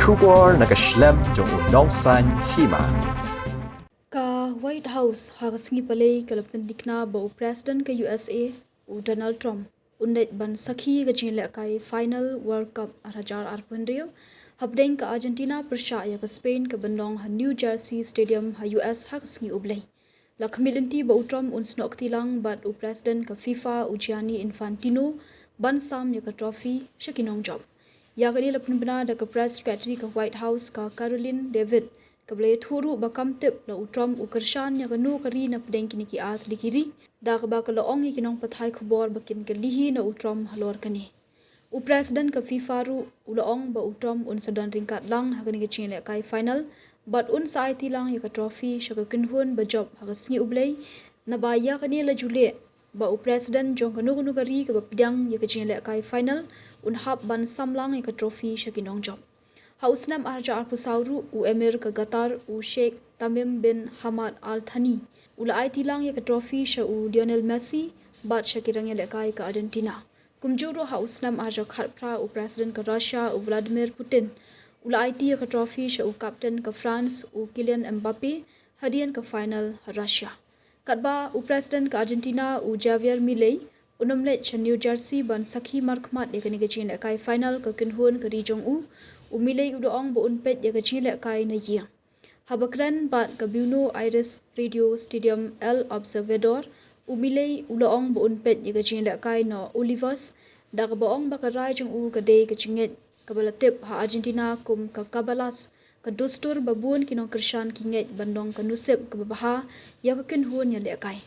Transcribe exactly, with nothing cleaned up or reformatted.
Khubor na ka shlem jong u nongsaiñ hima. Ka White House ha ka sngi Palei ka la pyntikna ba u President ka U S A, u Donald Trump, un leit ban sakhi ka jinglehkai final World Cup ar hajar arphew hynriew hapdeng ka Argentina pyrshah ïa ka Spain, ka ban long ha New Jersey Stadium ha U S ha ka sngi U Blei. La khmih lynti ba u Trump un snoh kti lang bad u President ka FIFA, u Gianni Infantino, ban sam ïa ka trophy sha ki nongjop. Ïa kane la pynbna da ka Press Secretary ka White House, ka Karoline Leavitt, kaba la ïathuh ruh ba kam tip la u Trump u kyrshan ïa kano ka ri napdeng kine ki artylli ki ri, da kaba ka la ong ïa ki nongpathai khubor ba kin kylli hi na u Trump halor kane. U President ka FIFA ruh u la ong ba u Trump un sa don ryngkat lang ha kane ka jinglehkai final bad un sa aiti lang ïa ka trophy sha ka kynhun ba jop ha ka sngi U Blei, naba ïa kane la ju leh ba u President jong kano kano ka ri kaba pdiang ïa ka jinglehkai final un hap ban sam lang ïa ka trophy sha ki nongjop. Ha u snem ar hajar arphew saw ruh, u Emir ka Qatar, u Sheikh Tamim bin Hamad Al Thani, u la aiti lang ïa ka trophy sha u Lionel Messi bad sha ki rangïalehkai ka Argentina. Kumjuh ruh ha u snem ar hajar khatphra, u President ka Russia, u Vladimir Putin, u la aiti ïa ka trophy sha u captain ka France, u Kylian Mbappe, hadien ka final ha Russia. Katba u President ka Argentina, u Javier Milei, un ym leit sha New Jersey ban sakhi markhmat ïa kane ka jinglehkai final ka kynhun ka ri jong u, u Milei u la ong ba un peit ïa ka jinglehkai na ïing. Haba kren bad ka Buenos Aires Radio Stadium El Observador, u Milei u la ong ba un peit ïa ka jinglehkai na Olivos, da kaba ong ba ka rai jong u ka dei ka jingngeit kaba la tip ha Argentina kum ka Kabbalah, ka dustur ba bun ki nongkyrshan ki ngeit ban long ka nusib kaba bha ïa ka kynhun ïalehkai.